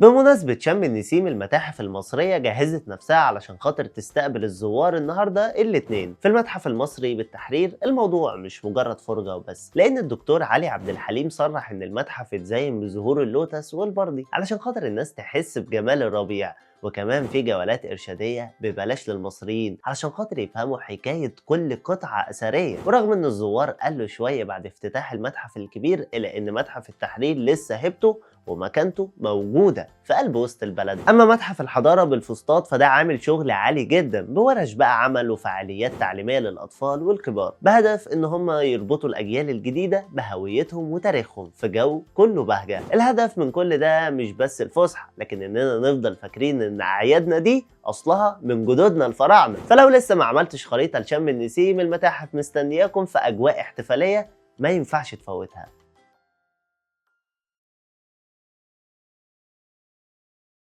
بمناسبة شم النسيم، المتاحف المصرية جهزت نفسها علشان خاطر تستقبل الزوار النهاردة الاثنين في المتحف المصري بالتحرير. الموضوع مش مجرد فرجة وبس، لأن الدكتور علي عبد الحليم صرح إن المتحف اتزين بزهور اللوتس والبردي علشان خاطر الناس تحس بجمال الربيع، وكمان في جولات إرشادية ببلاش للمصريين علشان خاطر يفهموا حكاية كل قطعة أثرية. ورغم إن الزوار قلوا شوية بعد افتتاح المتحف الكبير، إلا إن متحف التحرير لسه هيبته ومكانته موجودة في قلب وسط البلد. أما متحف الحضارة بالفسطاط فده عامل شغل عالي جدا بورش بقى عمل وفعاليات تعليمية للأطفال والكبار، بهدف إن هم يربطوا الأجيال الجديدة بهويتهم وتاريخهم في جو كله بهجة. الهدف من كل ده مش بس الفسحة، لكن إننا نفضل فاكرين إن أعيادنا دي أصلها من جدودنا الفراعنة. فلو لسه ما عملتش خريطة لشم النسيم، المتاحف مستنياكم في أجواء احتفالية ما ينفعش تفوتها.